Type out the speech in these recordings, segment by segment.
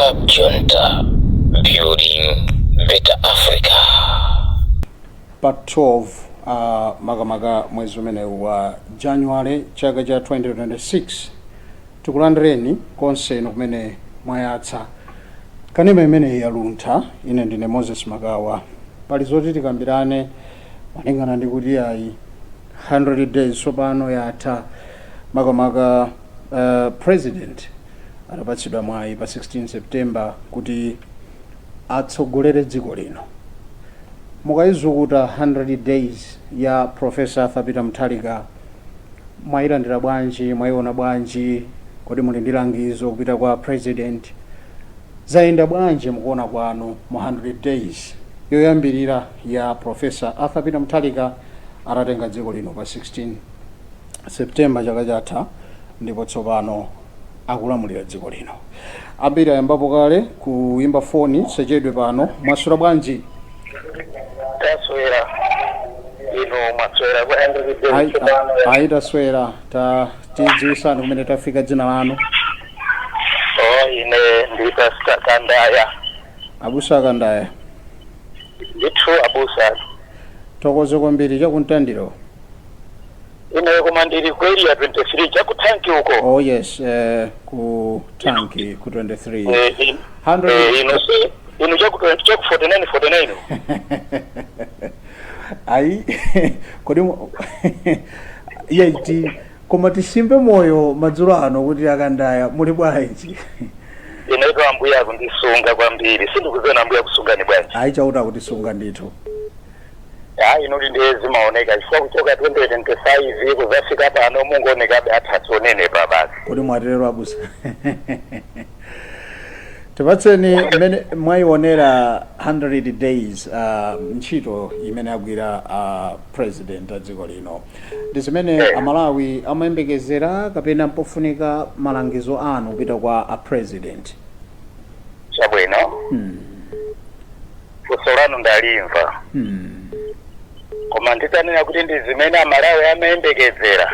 Cab Junta, building better Africa. Pa 12 makamaka mwezi umenewu wa January chaka cha 2026, tikulandireni konse inu kumene mwayatsa kanema imeneyi yaluntha. Ine ndine Moses Magawa. Pali zoti tikambirane malingana ndi kuti ayi, 100 days tsopano yatha, makamaka president atapatsidwa mwayi pa 16 September kuti atsogolere dziko lino. Mukayizukuta 100 days ya Professor Arthur Peter Mutharika, mwayilandira bwanji? Mwayiona bwanji? Kodi muli ndi langizo kupita kwa president? Zayenda bwanji mukuona kwanu mu 100 days yoyambirira ya Professor Arthur Peter Mutharika atatenga dziko lino pa 16 September chaka chatha, ndipo tsopano akulamulira dziko lino? Ambiri ayambapo kale kuyimba foni. Sechedwe pano. Mwaswera bwanji? Taswera, inu mwaswera kwa 100 Ayi. days tsopano? Ayi, taswera. Ta tidziwisani kumene tafika, dzina lanu. Oh, ine ndi Pastor Kandaya. Abusa Kandaya. Ndithu, abusa. Thokoze kwambiri. Chakuntandiro? Ine koma ndili ku Area 23, chakuthanki uko. Oh yes, ku tanki ku 23. 100. Ino si inu chaku 49 49? Ayi, kodi iye ti koma tisimbe moyo madzulo ano kuti akandaya muli bwanji? Ineto ambuya akundisunga kwambiri. Sindikuziona ambuya kusungani bwanji. Ayi, chauta kutisunga ndithu. Hayi, inoti ndiye zimaoneka chifukwa kuchoka 2025 kuzafika pano mungoonekabe athatsi onenepa basi. Kodi mwatero, abusa? Tipatseni mmene mwayionera 100 days, ntchito imene agwira president a dziko lino, ndi zimene Amalawi amayembekezera kapena mpofunika malangizo anu kupita kwa a president? Chabwino. Funso lanu ndalimva. Koma nditanena kuti ndi zimene Amalawi amayembekezera,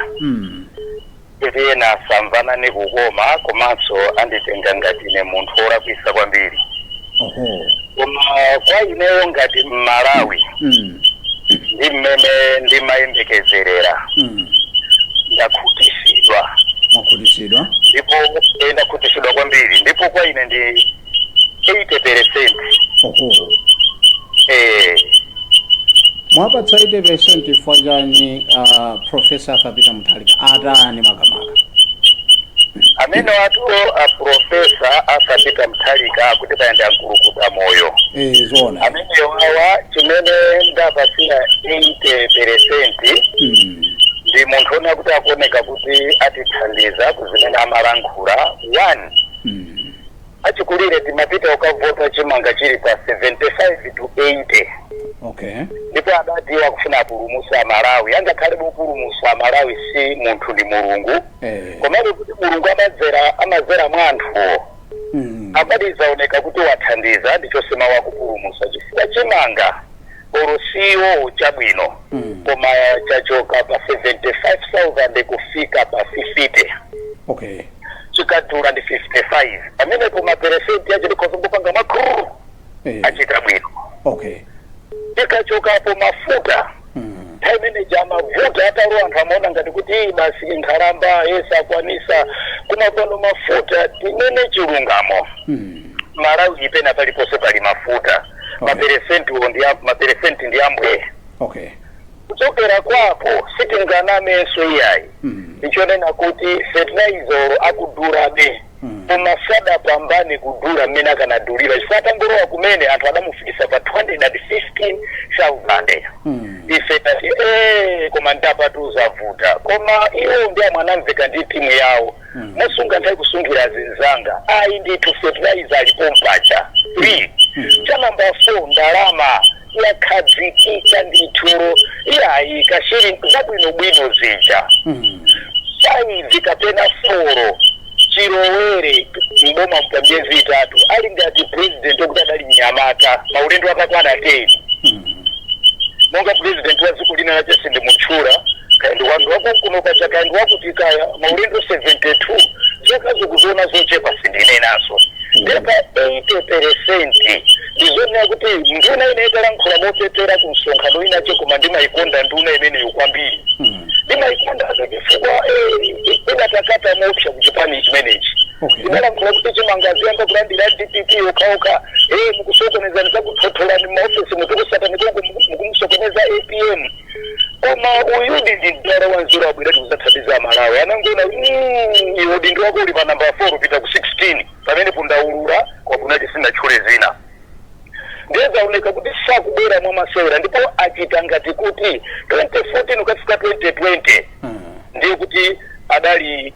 kuti ena asamvanane kukoma, komanso anditenga ngati ine munthu wolakwisa kwambiri. Koma kwa ineyo ngati Mmalawi, ndi mmene ndimayembekezerera, ndakhutisidwa. Mwakhutisidwa? Ndipo ndakhutisidwa kwambiri, ndipo kwa ine ndi 80%. Mwapatsa 80% chifukwa chani Professor Arthur Peter Mutharika? Atani makamaka? Amene atu a Professor Arthur Peter Mutharika akuti payenda mkulukuta moyo. Zoona. Amene wawa chimene ndapasira 80%, ndi munthu ona kuti akuoneka kuti atithandiza kuzimene amalankhula. One, achikulire timapita ukavota chimanga chili pa 75 to 80. Ndipo adati akufuna apulumutsa Amalawi. Angakhale bupulumutsa Amalawi si munthu, ndi Mulungu. Komabe kuti Mulungu amadzera mwa anthuwo, apati zaoneka kuti wathandiza ndichosema wakupulumutsa, chifukwa chimanga olo siwo chabwino, koma chachoka pa 75,000 kufika pa 50. Chikadula ndi 55 pamenepo, maperesenti yacho tikhoza kupanga makhuru. Achita bwino. Tikachokapo, mafuta. Nthawi imeneja amavuta atalo, anthu amaona ngati kuti iyi basi nkhalamba yese akwanisa. Koma pano mafuta, tinene chilungamo, Malawi ipena paliponse pali mafuta. Maperesenti ndi ambwe. Kuchokera kwapo sitinganamenso iyayi. Ichonena kuti fertilizer akudulabe, koma sadapambane kudula mmene akanadulira, chifukwa atangolowa kumene anthu adamufikisa pa 215,000. Ife tati koma ndapatu zavuta. Koma iwo ndi amwe anamveka ndi timu yawo. Mosunga nthawi, kusungira zinzanga, ayi ndithu, fertilizer alipo mpacha 3. Cha namba 4, ndalama yakhazikika ndithu, iyayi kashiri zabwinobwino zija. 5 kapena 4 chilowere mboma pa miyezi 3, ali ngati president okuti adali mnyamata maulendo akakwana 10. Monga president wa dziko lina lache sindimutchula, kaya ndi wanthu wakunkuno pacha, kaya ndi wakuti kaya, maulendo 72, zakazo kuziona zochepa, sindinenanso. Ndipo 80. 80% ndizonena kuti nduna ine italankhula mopepera ku msonkhano inache, koma ndimayikonda nduna imeneyo kwambiri. Ndimayikonda chifukwa inatakata mopsa kuchipani chimenechi. Inalankhula kuti chimanga aziyamba kulandira DPP okhaokha, mukusokoneza, zakuthotholani maofisi, mutukusatani kongo, mukumusokoneza APM. Koma uyudi ndi mdala wanzeru, abwera tikuzathandiza Malawi. Anangona, iwe udindo wako uli pa namba 4, upita ku 16 pamene pundaulula kwakunachi sinatchule zina. Ndiye zaoneka kuti sakubwera mwa masewera, ndipo achita ngati kuti 2014 ukafika 2020 ndiye kuti adali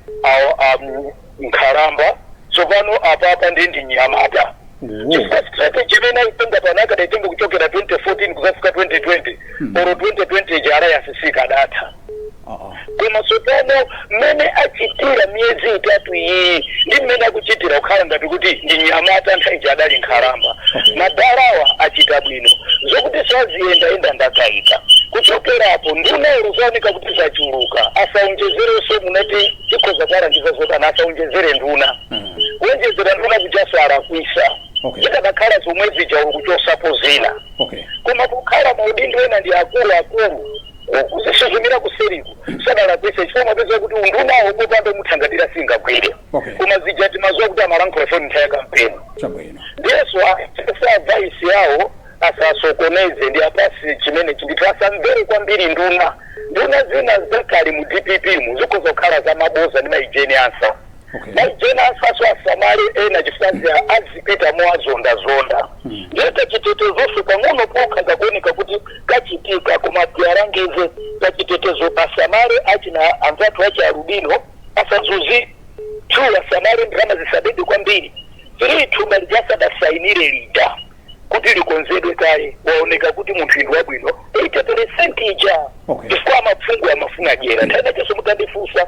nkhalamba. Tsopano apapa ndiye ndi nyamata, chifukwa strategy imene ayitenga pano akadaitenga kuchokera 2014 kuzafika 2020 oro 2020 jara yasisika adatha. Koma tsopano mmene achitira miyezi 3 iyi ndi mmene akuchitira kukhala ngati kuti ndi nyamata, nthawi adali nkhalamba. Madalawa achita bwino, zokuti saziyendayenda ndakayika. Kuchokerapo nduna zaoneka kuti zachuluka, asaonjezerenso. Munati tikhoza kuwalangiza zotani? Asaonjezere nduna. Kuonjezera nduna kujaso alakwisa. Zikadakhala zomwe zija uli kuchosapo zina. Koma kukhala maudindo ena ndi akulu akulu kuzisuzumira kuseriku sadalakwise, chifukwa mapeza kuti undunawo popanda muthangatira singagwire. Koma zija timaziwa kuti amalankhula foni nthawi ya kampeni. Ndiyeso asa vice yawo asasokoneze, ndi apasi chimenechi ndithu, asamvere kwambiri nduna. Nduna zina zakale mu DPP mu zikhoza kukhala za maboza ndi maijeni ansa. Maijeni ansaso asamale ena, chifukwa azipita moazondazonda. Ndiye kachitetezoso pang'ono pokha kakuoneka kuti kachitika, koma tialangize kachitetezo pasamale achina anzathu achi alubino asazuzi. Two, asamale ndalama zisabebe kwambiri. Three, thumba lijasadasainire lija kuti likonzedwe kaye. Waoneka kuti munthu indi wabwino 80% ija, chifukwa amapfungu amafuna dyera. Nthawi nachonso mutandifunsa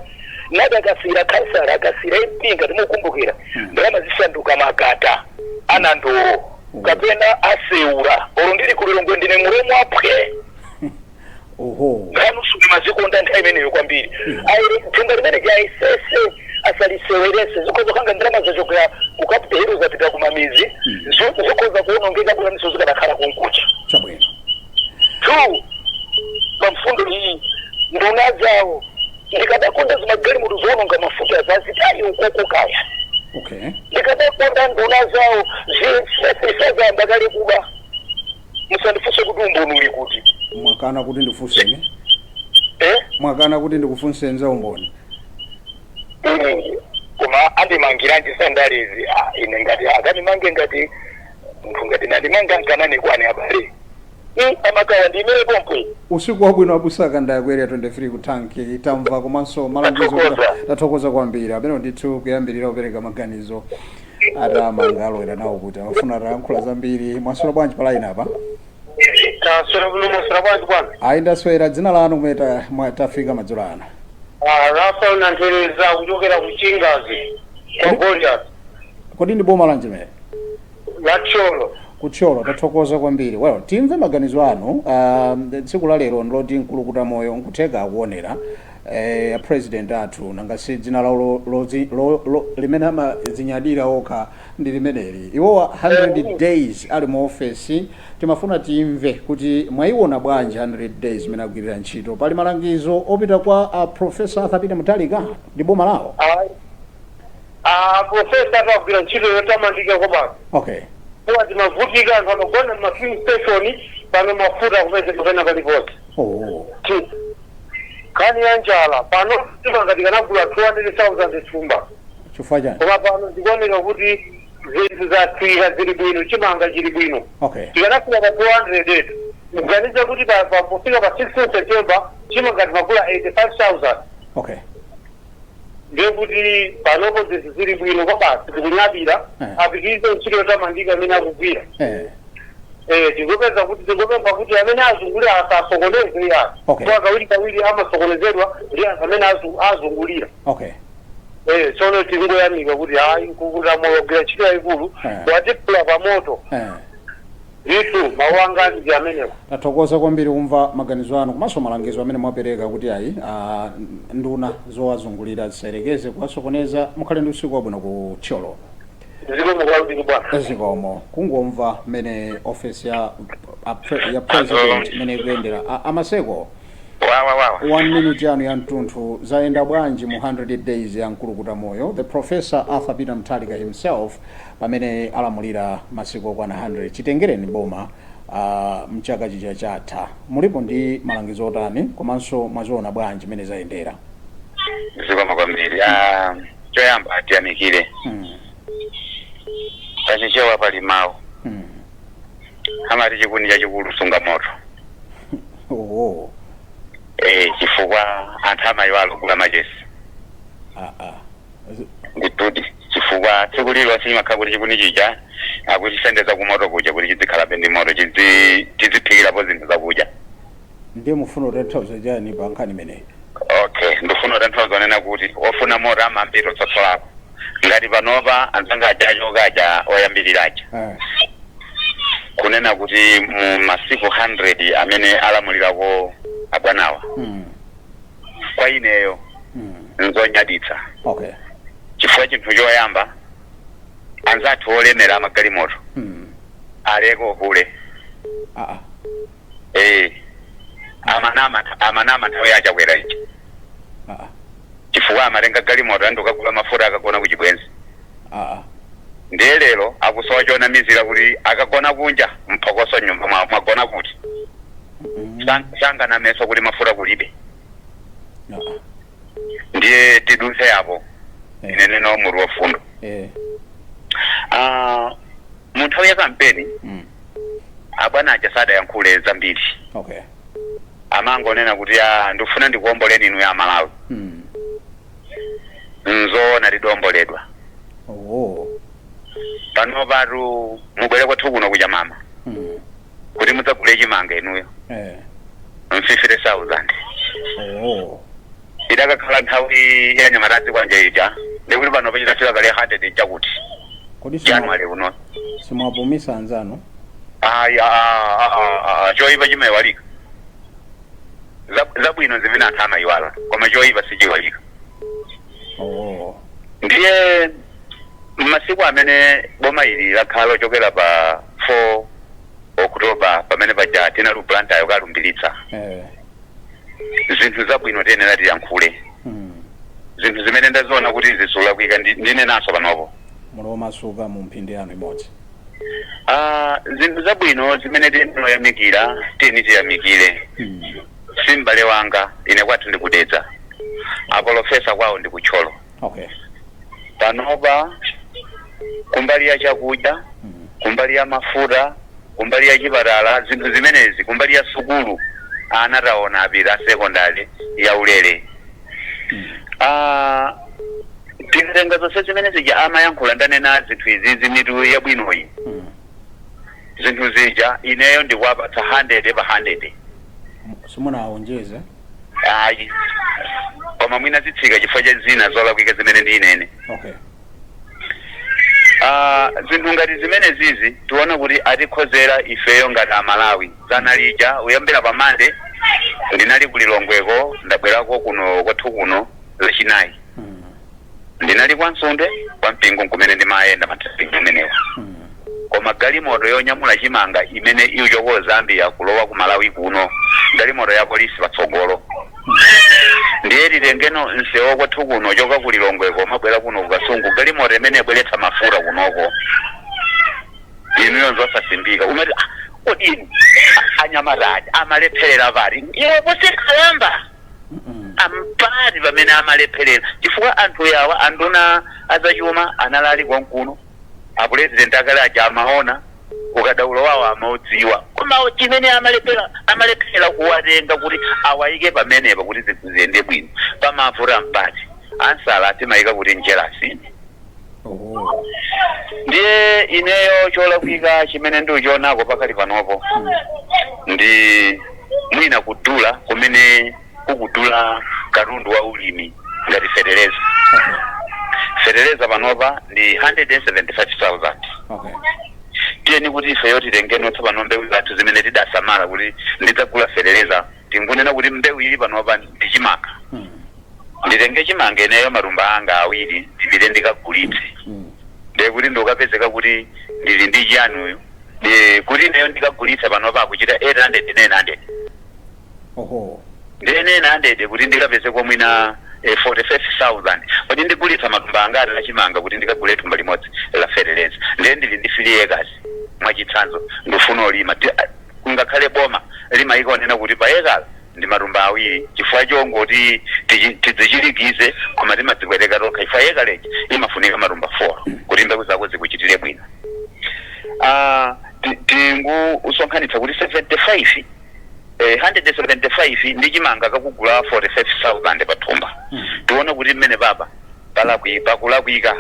nati akasira kansala, akasira MP, ngati mukumbukira, ndalama zisanduka makata anandolo kapena aseura. Olo ndili kulilongwe ndine mulomo apwe. Nkhani mazikonda nthawi imeneyo kwambiri. Ayi, thumba limene jaisese asalisewerese, zikhoza kanga ndalama zachokera ku Capital Hill zapita kumamizi, zikhoza kuonongeka bwinaniso zikanakhala kunkucha. Two, pamfundo iyi, nduna zawo ndikadakonda zimagalimoto zoononga mafuta zazitali ukoko kaya. Ndikadakonda nduna zawo zisazayamba kale kuba. Musandifunse kuti umboni uli kuti. Mwakana kuti ndifunseni. Eh? Mwakana kuti ndikufunseni za umboni. Koma andimangiranji sandalezi? Ah, ine ngati akandimange ngati munthu ngati nandimanga nkanani kwani abale. Amakawa ndimere pompwe. Usiku wabwino, abusaka ndaya Area 23 ku tanki. Tamva komanso malangizo. Tathokoza. Tathokoza kwambiri. Amene ndithu kuyambirira kupereka maganizo atamanga alowera nawo kuti amafuna atayankhula zambiri. Mwaswera bwanji pa line apa? Taswera kuno. Mwaswera bwanji, bwana? Ayi, ndaswera. Dzina lanu, kumene tafika madzulo ano? Ah, Rafael Nanthereza kuchokera ku Chingazi kwa Goliath. Kodi ndi boma lanji mene? La Thyolo. Kuthyolo, tathokoza kwambiri. Well, timve maganizo anu. Tsiku la lero ndiloti Mkulukuta Moyo nkutheka akuonera president athu, nanga si dzina lawo limene amazinyadira okha ndi limeneli? Iwowa 100 days ali mu ofesi. Timafuna timve kuti mwayiona bwanji 100 days imene agwirira ntchito. Pali malangizo opita kwa Professor Arthur Peter Mutharika ndi boma lawo? Ah, professor atagwira ntchito yotamandika kwabasi. Kuwa timavutika, anthu amagona ma filling station, pano mafuta akupezeka pena paliponse. Nkhani ya njala, pano timanga tikanagula 200,000 thumba. Chifukwa chani? Koma pano zikuoneka kuti zinthu zatsika, zili bwino, chimanga chili bwino. Tikanafika pa 200 etu, muganize kuti pofika pa 16 September chimanga timagula 85,000. Ndiye kuti panopo zinthu zili bwino kwabasi, tikunyadira. Apitirize ntchito yotamandika imene akugwira. Tikupeza kuti tikupempha kuti amene azungulira asasokoneze iya. Kwa kawiri kawiri amasokonezedwa ndi anthu amene azungulira. Tsono tingoyamika kuti hayi, Mkulukuta Moyo wagwira ntchito yayikulu. Watipula pamoto. Ndithu mawu anga ndi amenewo. Tathokoza kwambiri kumva maganizo anu komanso malangizo amene mwapereka kuti ayi, nduna zowazungulira zisayerekeze kuwasokoneza. Mukhale ndi usiku wabwino ku Thyolo. Zikomo kwambiri, bwana. Zikomo. Kungomva mmene office ya president imene ikuyendera. Amaseko. Wawa wawa. One minute yanu ya mtunthu. Zayenda bwanji mu 100 days ya Mkulukuta Moyo, the Professor Arthur Peter Mutharika himself, pamene alamulira masiku okwana 100 chitengereni boma mchaka chija chatha? Mulipo ndi malangizo otani, komanso mwaziona bwanji mmene zayendera? Zikomo kwambiri. Choyamba tiyamikire. Pachichewa pali mawu amati chikuni chachikulu sunga moto. Oh. Chifukwa anthu amayiwala kugula machesi. Ah, ah. Ndithudi, chifukwa tsiku lililonse chimakhala kuti chikuni chija akuchisendeza kumoto kuja kuti chizikhalabe ndi moto, tiziphikirapo zinthu zakudya. Ndiye mufuna kutanthauza chani pa nkhani imeneyi? Okay, ndifuna kutanthauza nena kuti ofuna moto amambiri otsotsolako. Ngati panopa anzanga aja achoka aja oyambirira aja, kunena kuti mu masiku 100 amene alamulirako abwanawa, kwa ineyo nzonyaditsa, chifukwa chinthu choyamba, anzathu olemera amagalimoto aleko uhule. Ah, ah. Amanama, amanama nthawi yachakwera iji, Ah, ah. chifukwa amatenga galimoto andi ukagula mafuta akagona kuchibwenzi. Ah, ah. Ndiye lero akusowa chonamizira kuti akagona kunja, mphokoso nyumba mwagona kuti. Sanganameso kuti mafuta kulibe. Ah, ah. Ndiye tidutse apo. Ine neno mutu wafundo. Mu nthawi ya kampeni, abwana aja sadayankhule zambiri. Amangonena kuti, "Ndifuna ndikuomboleni inu ya Malawi." Nzoona, tidomboledwa. Pano patu mubwere kwathu kuno kuchamama kuti mudzagule chimanga inuyo, 50,000. Idakakhala nthawi ya nyamatazi kwanja ija, ndikuti pano pachitafika kale 100 chakuti. Kodi January uno. Simwapumisa anzanu? Aya, choyipa chimayiwalika. Zabwino zimene anthu amayiwala, koma choyipa sichiyiwalika. Ndiye masiku amene boma ili lakhala lochokera pa 4 October, pamene paja tinali Blantyre kalumbiritsa, zinthu zabwino tiyenera tiyankhule. Zinthu zimene ndaziona kuti zisulakwika, ndinenanso panopo. Muli omasuka mu mphindi yanu imodzi. Zinthu zabwino zimene tiyenera kuyamikira, tiyeni tiyamikire. Si m'bale wanga, ine kwathu ndikudedza, apolofesa kwawo ndikutcholo. Panopa kumbali ya chakudya, kumbali ya mafuta, kumbali ya chipatala, zinthu zimenezi, kumbali ya sukulu, ana taona apita sekondari ya ulere. Tikatenga zonse zimene zija amayankhula, ndanena zinthu izizi, mitu yabwinoyi, zinthu zija ineyo ndikuwapatsa 100 pa 100. Simunawonjeze? Ayi, koma mwina zitsika chifukwa cha zina zolakwika zimene ndinene. Zinthu ngati zimene zizi tiona kuti atikhozera ifeyo ngati Amalawi. Zana lija uyambira pamande ndinali kulilongweko, ndabwerako kuno kwathu kuno Lachinayi. Ndinali kwa Msunde, kwa Mpingo kumene ndimayenda matrafiki amenewa. Koma galimoto yonyamula chimanga imene ichoko Zambia kulowa ku Malawi kuno, galimoto ya polisi patsogolo. Ndiye titengeno msewu kwathu kuno choka kulilongweko mabwera kuno kukasungu, galimoto imene ibweretsa mafuta kunoko, inuyo nzosasimbika. Umati, "Ah, kodi inu anyamataji amalepherera pati?" Iwe posikhalamba ampati pamene amalepherera, chifukwa anthu yawa, anduna azachuma analali konkuno, apurezidenti akale aja amaona ukadaulo wawo, amaudziwa, koma chimene amalephera, amalephera kuwatenga kuti awayike pamenepa kuti zinthu ziyende bwino. Pamavuta mpati? Ansala timayika kuti njerasi. Ndiye ineyo cholakwika chimene ndikuchionako pakali panopo ndi mwina kudula kumene kukudula katundu wa ulimi ngati fetereza. Fetereza panopa ndi 175,000. Tiyeni kuti ifeyo titengeno tsopano mbewu zathu zimene tidasamala kuti ndidzagula fetereza, tingunena kuti mbewu ili panopa ndi chimanga. Nditenge chimanga ineyo matumba anga awiri, ndipite ndikagulitse. Ndiye kuti ndikapezeka kuti ndili ndi chiyanuyo, ndi kuti ineyo ndikagulitsa panopa akuchita 800, 900. Ndiye 900 kuti ndikapeze komwina 45,000, kodi ndigulitsa matumba angati achimanga kuti ndikagule thumba limodzi la feteleza? Ndiye ndili ndi 3 acres, mwachitsanzo, ndifuna ulima. Ngakhale boma limayikaonena kuti pa ekala ndi matumba 2, chifukwa chongoti tidzichirikize, koma timadzibwereka tokha, chifukwa ekaleji imafunika matumba 4 kuti mbewu zako zikuchitire bwino. Tingu usonkhanitsa kuti 75, 175 ndi chimanga kakugula 45,000 pathumba. Tione kuti mmene papa pakulakwika.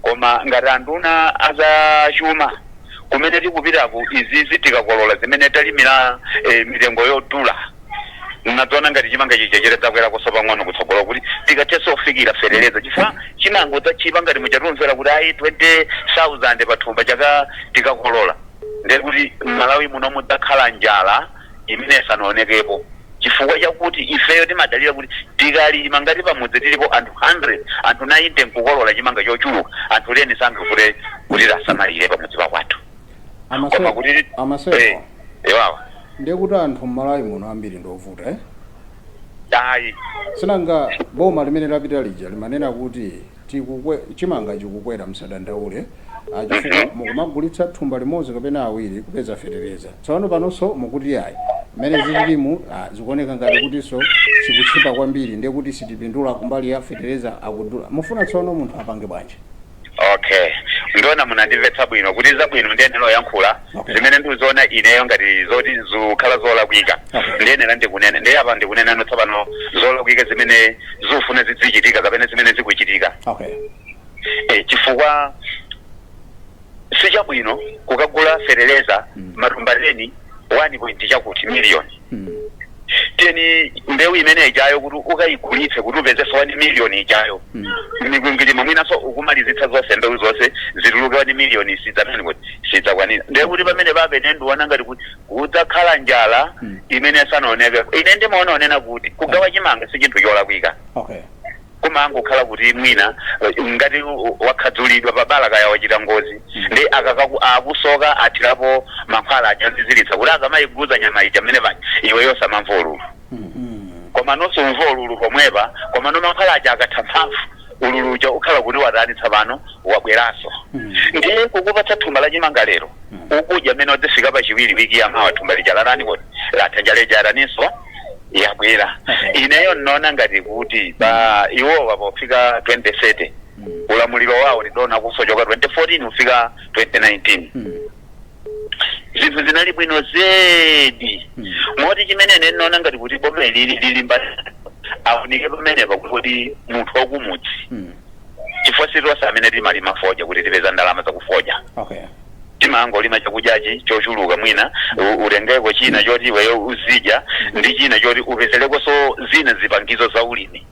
Koma ngati anduna azachuma, kumene tikupitaku, izizi tikakolola zimene talimira, mitengo yodula, nadziona ngati chimanga chichechere takwerakoso pang'ono kutsogolo kuti tikathenso kufikira feteleza, chifukwa chimanga udzachipa ngati muchatumvera kuti ayi, 20,000 pathumba chaka tikakolola, ndiye kuti Malawi muno mudzakhala njala imene isanaonekepo, chifukwa chakuti ifeyo timadalira kuti tikalima ngati pamudzi tilipo anthu 100, anthu 90 nkukolola chimanga chochuluka, anthu 10 sangafute kuti tasamalire pamudzi pakwathu. Koma kuti Amaseko, ewawa. Ndiye kuti anthu m'Malawi muno ambiri ndovuta, eh? Ayi. Sinanga boma limene lapita lija limanena kuti chimanga chikukwera, msadandaule, chifukwa mukumagulitsa thumba limodzi kapena awiri kupeza fetereza. Tsono panonso mukuti ayi, mmene zililimu, zikuoneka ngati kutinso chikutchipa kwambiri, ndiye kuti sitipindula kumbali ya fetereza akudula. Mufuna tsono munthu apange bwanji? Okay, ndiona munandimvetsa bwino kuti zabwino ndiyenera yankhula zimene ndikuziona ineyo ngati zoti zikhala zolakwika. Ndiyenera ndikunene, ndiye apa ndikunena tsopano zolakwika zimene zofuna zidzichitika kapena zimene zikuchitika. Chifukwa sichabwino kukagula feteleza matumba 10, 1 point chakuti million. Tiyeni mbewu imene ijayo kuti ukayigulitse kuti upezeso 1 million ijayo, mikwingwirima mwinaso ukumalizitsa zonse, mbewu zonse zituluke 1 million, sidzamene kuti sidzakwanira. Ndiye kuti pamene papene ndiona ngati kuti kudzakhala njala imene sanaoneke. Ine ndimaona onena kuti kugawa chimanga si chinthu cholakwika. Kumangokhala kuti mwina ngati wakhadzulidwa pabala kaya wachita ngozi, ndi akakaku akusoka athirapo mankhwala achaziziritsa kuti akamayiguza nyama ija mmene paja iweyo samamva ululu. Koma nonso umva ululu pomwepa, koma no mankhwala aja akatha mphamvu, ululu uja ukhala kuti watani tsapano, wabweranso. Ndiye kukupatsa thumba la chimanga lero, ukudya mmene wadzifika pachiwiri, wiki yamawa thumba lija latani kodi, latha, njala ija yataninso, yabwera. Ineyo nnaona ngati kuti pa iwowa pofika 2030, ulamuliro wawo tidona kusochoka 2014 kufika 2019, zinthu zinali bwino zedi. Moti chimene ine nnaona ngati kuti boma ilili lilimba aunike pamenepa kuti munthu wakumudzi, chifukwa sitonse amene timalima fodya kuti tipeza ndalama zakufodya. Timangolima chakudyachi chochuluka, mwina utengeko china choti iweyo uzidya ndi china choti upezerekonso zina zipangizo za ulimi.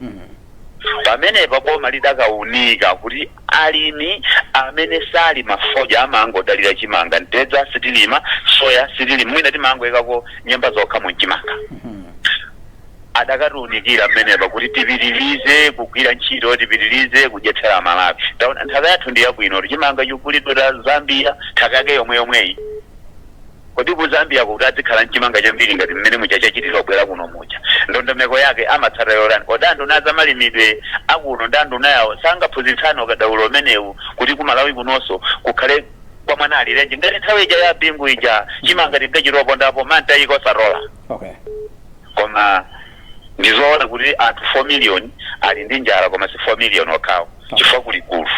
Pamenepa boma lidakaunika kuti alimi amene salima fodya, amangodalira chimanga, mtedza sitilima, soya sitilima, mwina timangoyikako nyemba zokha mu mchimanga, adakatiunikira mmenepa kuti tipitirize kugwira ntchito, tipitirize kudyetsera Malawi. Taona nthaka yathu ndi yabwino, chimanga chikugulidwa ta Zambia, nthaka yake yomwe yomweyi. Kodi ku Zambia kuti adzikhala mchimanga chambiri ngati mmene muja chachitira kubwera kuno muja, ndondomeko yake amatsata yotani? Kodi anduna zamalimidwe akuno ndi anduna yawo sangaphunzitsane ukadaulo umenewu kuti ku Malawi kunonso kukhale kwa mwana alirenji ngati nthawi ija ya Bingu ija, chimanga tinkachitopondapo mantayiko osatola? Koma ndizoona kuti anthu 4 million ali ndi njala, koma si 4 million okhawo, chifukwa kuli gulu.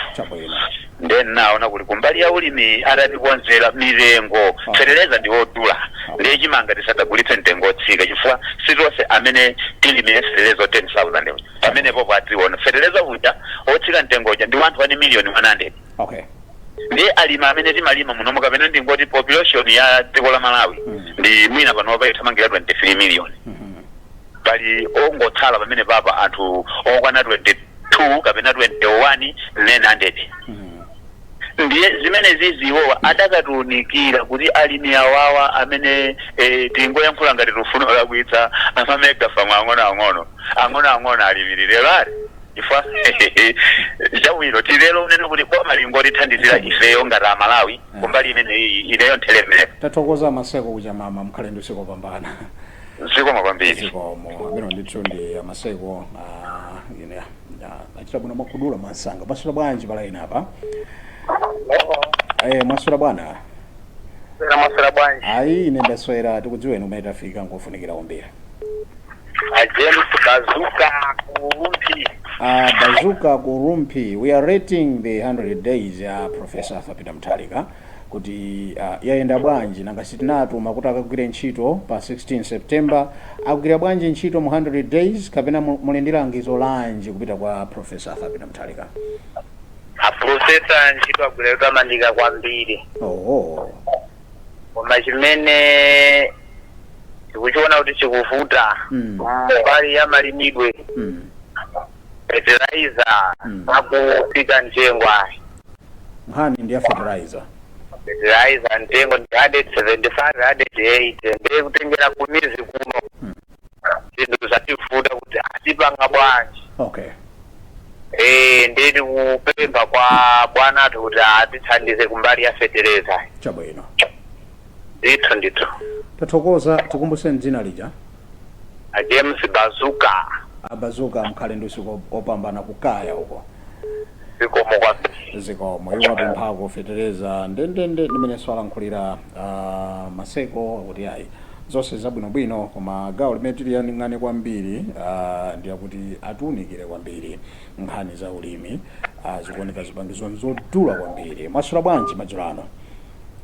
Then naona kuti kumbali ya ulimi atatikonzera mitengo, fetereza ndi wodula, ndiye chimanga tisadzagulitse mtengo otsika, chifukwa sitonse amene tilimire fetereza 10,000. Pamenepo padziona fetereza uja otsika mtengo uja ndi wanthu 1 million 100. Ndiye alima amene timalima munomo, kapena ndingoti population ya dziko la Malawi ndi mwina panopa ithamangira 23 million, pali ongotsala pamene papa anthu okwana 22 kapena 21 900. Ndiye zimene ziziwowa adakatiunikira kuti alimi awawa amene tingoyankhula ngati tifuna olakwitsa, ama mega farm ang'ono ang'ono ang'ono ang'ono alimirire lari, chifukwa chabwino. Chabwino, tilero unene kuti boma lingotithandizira ifeyo ngati Amalawi kumbali imeneyi. Ineyo ntheremere. Tathokoza, Maseko kuchamama, mkhale ndi usiku opambana. Zikomo kwambiri. Zikomo. Amene ndithu ndi Amaseko. Ine achita bwino mwakudula mwansanga. Mwaswera bwanji pa line apa? Mwaswera bwana? Mwaswera bwanji? Ayi, ine ndaswera. Tikudziweni, umene tafika ngofunikira kwambiri. A James Bazuka ku Rumphi. Bazuka ku Rumphi, we are rating the 100 days ya Professor Arthur Peter Mutharika kuti yayenda bwanji. Nanga sitinatuma kuti akagwire ntchito pa 16 September? Akugwira bwanji ntchito mu 100 days, kapena muli ndi langizo lanji kupita kwa Professor Arthur Peter Mutharika? A Professor ntchito agwira yotamandika kwambiri. Koma chimene tikuchiona kuti chikuvuta mbali ya malimidwe, fertilizer akufika mtengo ayi. Nkhani ndi ya fertilizer? Fertilizer mtengo ndi 175, 180. Ndiye kutengera kumizi kuno, zinthu zativuta kuti atipanga bwanji. Ndiye tikupempha kwa bwana athu kuti atithandize kumbali ya fertilizer. Chabwino. Ndithu, ndithu. Tathokoza. Tikumbuseni dzina lija. A James Bazuka. Abazuka, mkhale ndi usiku opambana kukaya uko. Zikomo kwambiri. Zikomo. Iwo apemphako fetereza ndendende ndimenenso alankhulira Maseko kuti ayi, zonse zabwinobwino, koma gawo limene tiliyang'ane kwambiri ndiyakuti atiunikire kwambiri nkhani za ulimi. Zikuoneka zipangizo nzodula kwambiri. Mwaswera bwanji madzulo ano?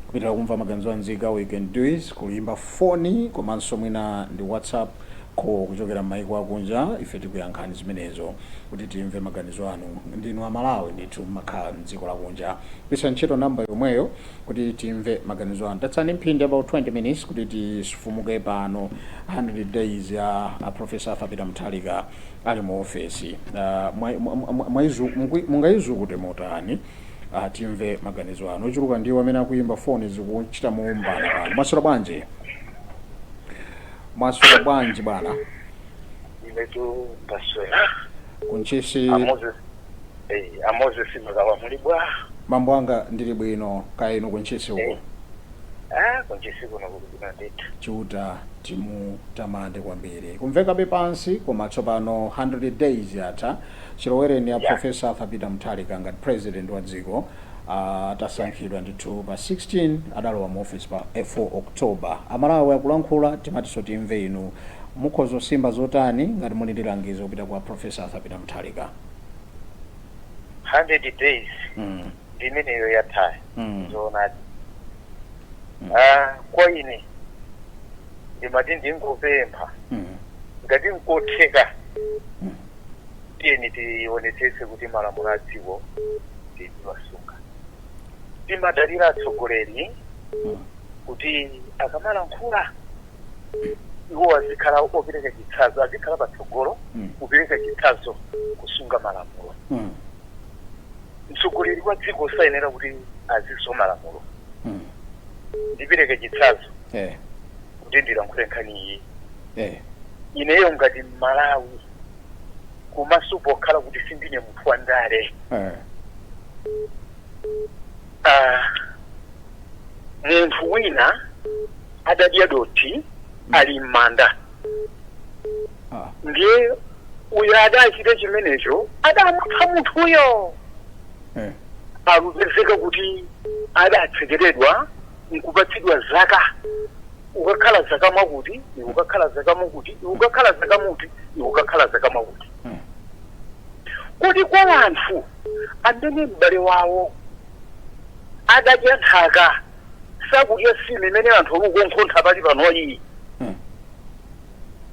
Kupitira kumva maganizo anzika, we can do is kulimba foni komanso mwina ndi WhatsApp call kuchokera m'maiko akunja. Ife tikuyankhani zimenezo kuti timve maganizo anu. Ndinu Amalawi ndithu mmakhala mdziko lakunja, gwisa ntchito namba yomweyo kuti timve maganizo anu. Tatsani mphindi about 20 minutes kuti tifumuke pano. 100 days ya a Professor Arthur Peter Mutharika ali mu ofesi, mungayizukute motani? Timve maganizo anu ochuluka. Ndiwo amene akuyimba foni, zikuchita muumbana pano. Mwaswera bwanji? Mwaswera bwanji, bwana? Inetu ndaswera. Kuntchisi? A Moses, a Moses Magawa, muli bwa? Mambo anga, ndili bwino. Kaya inu kuntchisi uko? Ah, kuntchisi kuno kuli bwino ndithu. Chiuta timutamande kwambiri. Kumvekabe pansi, koma tsopano 100 days yatha chilowereni ya Professor Arthur Peter Mutharika ngati president wa dziko. Atasankhidwa ndithu pa 16, adalowa mu office pa 4 October. Amalawi akulankhula, timatinso timve inu mukhoza kusimba zotani ngati muli ndi langizo kupita kwa Professor Arthur Peter Mutharika. 100 days ndi imeneyo yathayi. Zoonadi. Ah, kwa ine ndimati ndingopempha, ngati nkotheka, tiyeni tionetsetse kuti malamulo a dziko tiziwasunga. Timadalira atsogoleri kuti akamalankhula iwo azikhala opereka chitsanzo, azikhala patsogolo kupereka chitsanzo kusunga malamulo. Mtsogoleri wa dziko sayenera kuti aziswa malamulo. Ndipereke chitsanzo kuti ndilankhule nkhani iyi. Ineyo ngati Mmalawi, komanso pokhala kuti sindine munthu wa ndale, munthu wina adadya dothi ali m'manda. Ndiye uyo adachita chimenecho adamupha munthuyo. Akupezeka kuti adatsekeredwa nkupatsidwa zaka, ukakhala zaka mwakuti iwe, ukakhala zaka mwakuti iwe, ukakhala zaka muti iwe, ukakhala zaka mwakuti. Kuti kwa anthu amene m'bale wawo adadya nthaka, sakudya sima imene anthu akukonkhontha pali panoyi,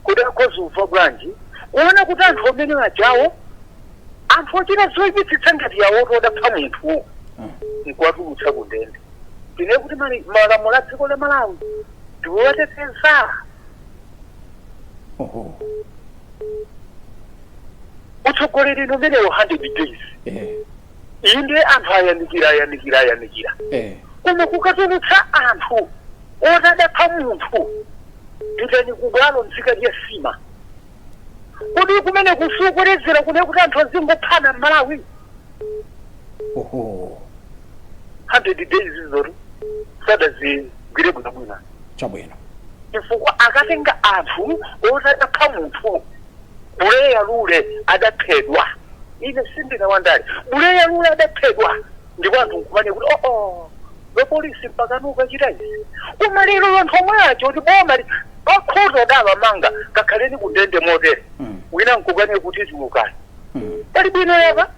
kuti akhoza kufa bwanji kuona kuti anthu amene ajawo, anthu ochita zoyipitsitsa ngati yawoto adapha munthu, nkuwatulutsa ku ndende? Tine kuti malamulo a dziko la Malawi ndiwowateteza. Utsogoleri umenewo, 100 days, inde, anthu ayamikira, ayamikira, ayamikira, koma kukatulutsa anthu otadapha munthu, pitani kubwalo mzikadya sima, kodi kumene kusukolezera kune kuti anthu azingophana m'Malawi? Oho. 100 days izotu sadazigwire bwinobwino. Chabwino. Chifukwa akatenga anthu oti adapha munthu, Buleya Lule adaphedwa, ine sindina wandale, Buleya Lule adaphedwa, ndipo anthu nkumane kuti oo, wepolisi mpaka ukachita izi. Koma lero anthu omwe acho kuti boma akhoza adawamanga, kakhaleni kundende motere, wina nkukane kuti tulukani. Pali bwino yapa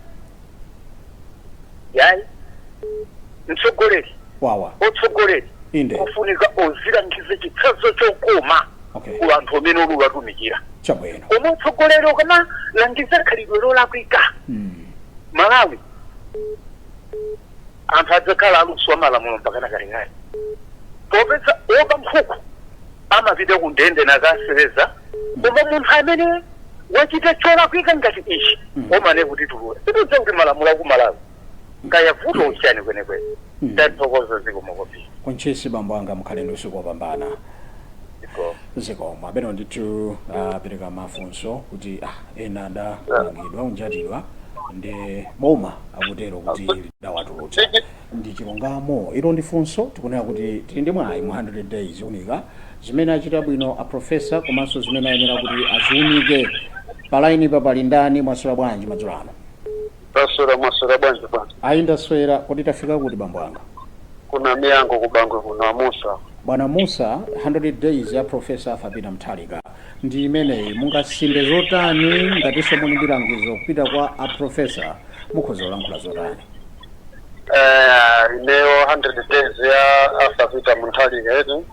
yayi, mtsogoleri Wawa. Otsogoleri ofunika ozilangize chitsanzo chokoma ku anthu amene uli watumikira. Koma utsogoleri ukamalangiza khalidwe lolakwika, Malawi anthu adzakhala aluswa malamulo mpakana kalekale, popeza woba nkhuku amapita ku ndende nakasereza, koma munthu amene wachita cholakwika ngati ichi omane kuti tulule, sitidza kuti malamulo aku Malawi kaya vuto uchani kwenekwene. Tathokoza, zikomo kwambiri. Kuntchisi, bambo anga, mukhale ndi usiku wopambana. Zikomo. Amene ndithu apereka mafunso kuti ena adamangidwa, unjatidwa ndi boma, akutero kuti lidawatulutsa, ndi chilungamo? Ilo ndi funso. Tikunena kuti tili ndi mwayi mu 100 days unika zimene achita bwino a professor komanso zimene ayenera kuti aziunike. Pa line pa pali ndani? Mwaswera bwanji madzulo ano? Taswera, mwaswera bwanji bwana? Ayi, ndaswera. Kuti tafika kuti, bambo anga? Kuna Miyango, kubangwe kuno, Amusa. Bwana Musa, 100 days ya Professor Arthur Peter Mutharika ndi imeneyi, mungasimbe zotani? Ngatinso muli ndi langizo kupita kwa a professor, mukhoza kulankhula zotani? Ineyo 100 days ya Arthur Peter Mutharika eti,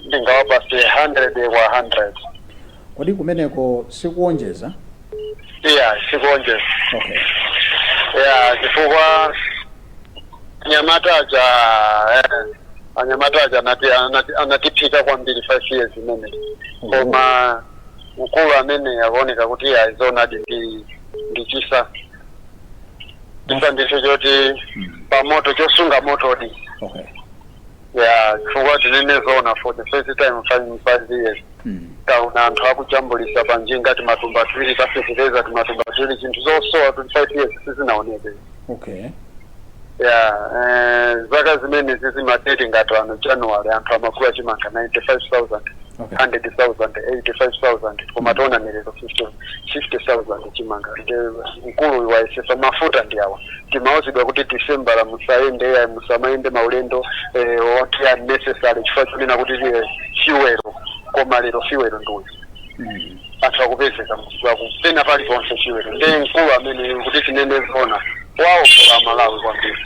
ndingawapase 100 kwa 100. Kodi kumeneko sikuonjeza? Iya, sikuonjeza. Ya, chifukwa anyamata aja anatiphika kwambiri 5 years imene, koma mkulu amene akuoneka kuti iya, zoonadi ndi chisa ndicho choti pamoto chosunga motodi. Ya, chifukwa tinene zoona, for the first time 5 years taona anthu akujambulisa panjinga timatumba 2 tafetereza, timatumba 2, chinthu zosowa 25 years sizinaoneke. Ya, zaka zimene zizimadeti ngati ano January anthu amagula chimanga 95,000, 100,000, 85,000, koma tiona lero 50 50,000 chimanga. Nde mkulu wayesesa. Mafuta ndi awa, timauzidwa kuti December la musayende ya musamayende maulendo oti unnecessary chifukwa chonena kuti fuel, koma lero fuel ndiuyu, anthu akupezeka akupena paliponse fuel. Nde mkulu amene kuti tinene zona, waombola Malawi kwambiri.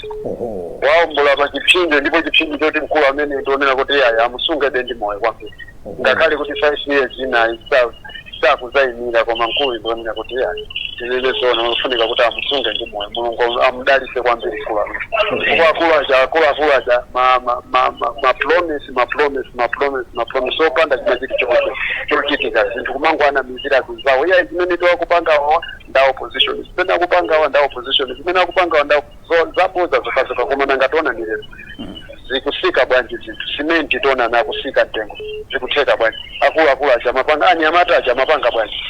Waombola pa chipsinjo, ndipo chipsinjo choti mkulu amene ndionera kuti yaya, amusungebe ndi moyo kwambiri, ngakhale kuti 5 years inayi sakuzayimira, koma mkulu ndionera kuti yaya, tinene zona, ufunika kuti amusunge ndi moyo. Mulungu amudalitse kwambiri mkulu amene, chifukwa akulu aja, akuluakulu aja, ma promise, ma promise, ma promise, ma promise opanda china chilichonse chochitika, zinthu kumangoanamizira zinzawo. Iye zimene tiwakupangawa nda opposition, zimene akupangawa nda opposition, zimene akupangawa nda zaboza zokazoka. Koma nangationa ni lero zikusika bwanji zinthu? Simenti tiona nakusika mtengo, zikutheka bwanji? Akuluakulu aja mapanga, anyamata aja mapanga bwanji?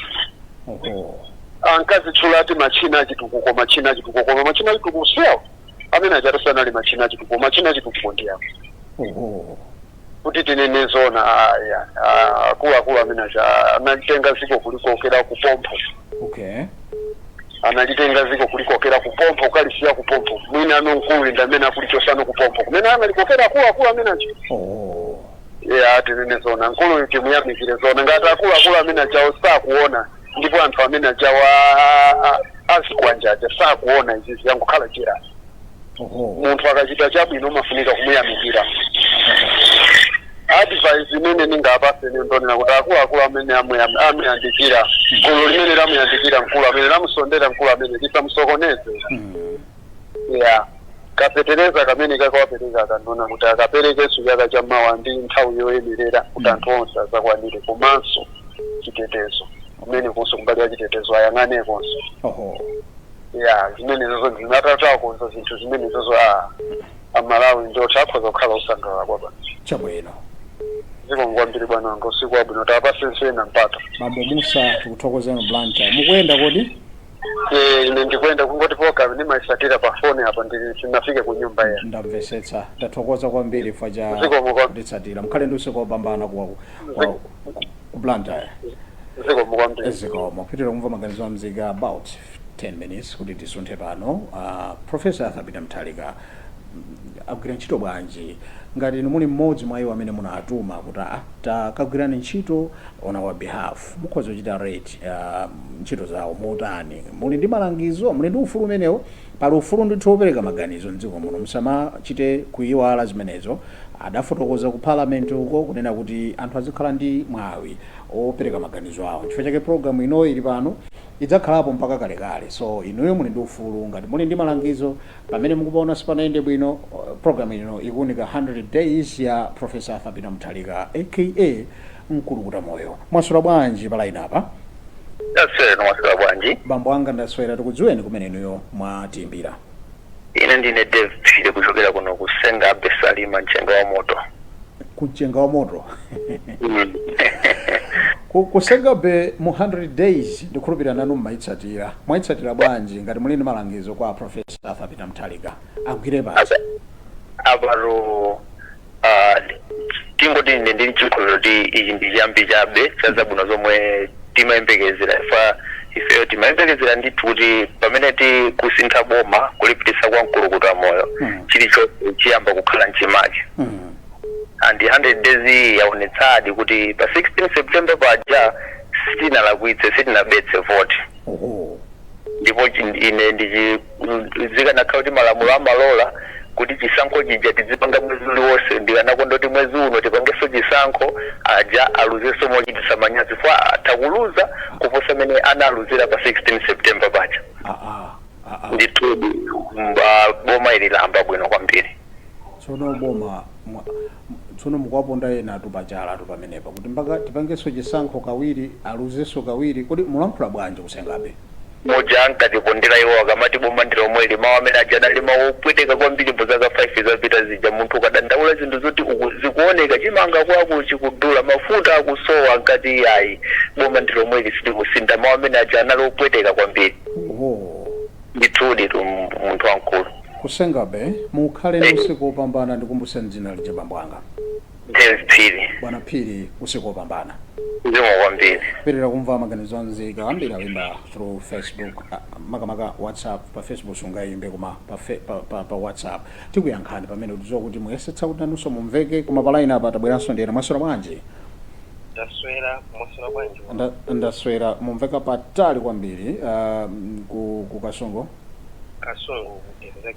Ankazitchula ati machina achitukuko, machina achitukuko, koma machina achitukuko siyawo amene achatu, sanali machina achitukuko. Machina achitukuko ndi awo. Kuti tinene zona, aya akuluakulu amene aja analitenga ziko kulikokera kupompho. Analitenga ziko kulikokera kupompho, kukalisiya kupompho. Mwina ano mkulu ndi amene akulichosano kupompho kumene analikokera akuluakulu amene aja. Yeah, tinene zona, mkulu timuyamikire zona. Ngati akuluakulu amene ajawo sakuona, ndipo anthu amene ajawo azikwanja aja sakuona, izi ziyangokhala chera. Munthu akachita chabwino umafunika kumuyamikira. Advice imene ningapase ine ndonena kuti akuluakulu amene amuyandikira gulu limene lamuyandikira mkulu amene, lamusondera mkulu amene, lisamusokoneze. Ya, kapetereza kamene kakawapereka akandona kuti akaperekenso chaka chammawa ndi nthawi yoyenerera kuti anthu onse azakwanire, komanso chitetezo kumene konso, kumbali ya chitetezo ayang'anekonso. Ya, zimenezozo zinatatakonza zinthu zimenezozo, a Amalawi ndoti akhoza kukhala osangalala kwapa. Chabwino. Zikomo kwambiri, bwana wanga, usiku wabwino, tapasenso ena mpata. Bambo Musa, tikuthokozeni. Blantyre mukuyenda kodi? Ine ndikuyenda, kungoti program ndimayisatira pa foni apo, ndili sinafike ku nyumba ya. Ndamvetsetsa, ndathokoza kwambiri chifukwa cha Zikomo kwambiri. kutitsatira. Mukhale ndi usiku wopambana ku Blantyre. Zikomo kwambiri. Zikomo. Kupitira kumva maganizo a mzika, about 10 minutes kuti tisunthe pano. Professor Arthur Peter Mutharika agwira ntchito bwanji? Ngati inu muli mmodzi mwa iwo amene munatuma kuti takagwirani ntchito on our behalf, mukhoza kuchita rate ntchito zawo motani? Muli ndi malangizo, muli ndi ufulu umenewo. Pali ufulu ndithu wopereka maganizo mdziko muno, musamachite kuyiwala zimenezo. Adafotokoza ku parliament uko kunena kuti anthu azikhala ndi mwawi opereka maganizo awo. Chifukwa chake program inoyi ili pano, idzakhalapo mpaka kalekale. So inuyo muli ndi ufulu, ngati muli ndi malangizo pamene mukupaona sipanayende bwino. Program ino ikuunika 100 days ya Professor Arthur Peter Mutharika, aka Mkulukuta Moyo. Mwaswera bwanji pa line apa? Ndaswera, mwaswera bwanji? Bambo anga, ndaswera. Tikudziweni, kumene inuyo mwatiimbira? Ine ndine Dave Phiri, kuchokera kuno kusenga Abe Salima, Mchenga wa Moto. Kumchenga wa moto kusengabe. Mu 100 days, ndikhulupirira nanu mmayitsatira. Mwayitsatira bwanji? Ngati muli ndi malangizo kwa Professor Arthur Peter Mutharika, agwire pasi? Apano tingoti ine ndili chikhulupiriro kuti ichi ndi chiyambi chabe cha zabwino zomwe timayembekezera. Ifeyo timayembekezera ndithu kuti pamene tikusintha boma kulipitisa kwa Mkulukuta Moyo, chilichonse chiyamba kukhala mchimake. And 100 days yaonetsadi kuti pa 16 September paja sitinalakwitse, sitinabetse vote. Ndipo ine ndichi zikanakhala kuti malamulo amalola kuti chisankho chija tizipanga mwezi uliwonse, ndikanakonda kuti mwezi uno tipangenso chisankho, aja aluzenso mochititsa manyazi, fwa atha kuluza kuposa mene analuzira pa 16 September paja. Ndithu boma ili lamba bwino kwambiri. Tsono boma tsono mukuwaponda ena atu pachala atu pamenepa kuti mpaka tipangenso chisankho kawiri, aluzenso kawiri. Kodi mulankhula bwanji kusengabe? Moja ankatipondera iwo akamati boma ndi lomweli, mawu amene aja anali mawu opweteka kwambiri. Mu zaka 5 zapita zija, munthu ukadandaula zinthu zoti zikuoneka, chimanga kwako chikudula, mafuta akusowa, ankati ayi, boma ndi lomweli, sitikusintha. Mawu amene aja anali opweteka kwambiri. Ndithudi tu, munthu wamkulu. Kusengabe, mukhale ndi usiku wopambana. Ndikumbuseni dzina lija, bambo anga. James Phiri. Bwana Phiri, usiku wopambana. Zikomo kwambiri. Pitirira kumva maganizo anzika ambiri awimba through Facebook, makamaka WhatsApp. Pa Facebook sungayimbe, koma pa WhatsApp tikuyankhani pamene tidziwa kuti muyesetsa kuti nanunso mumveke. Koma pa line apa tabweranso ndiyena. Mwaswera bwanji? Ndaswera, mwaswera bwanji? Ndaswera. Mumveka patali kwambiri, ku Kasungu? Kasungu, exact.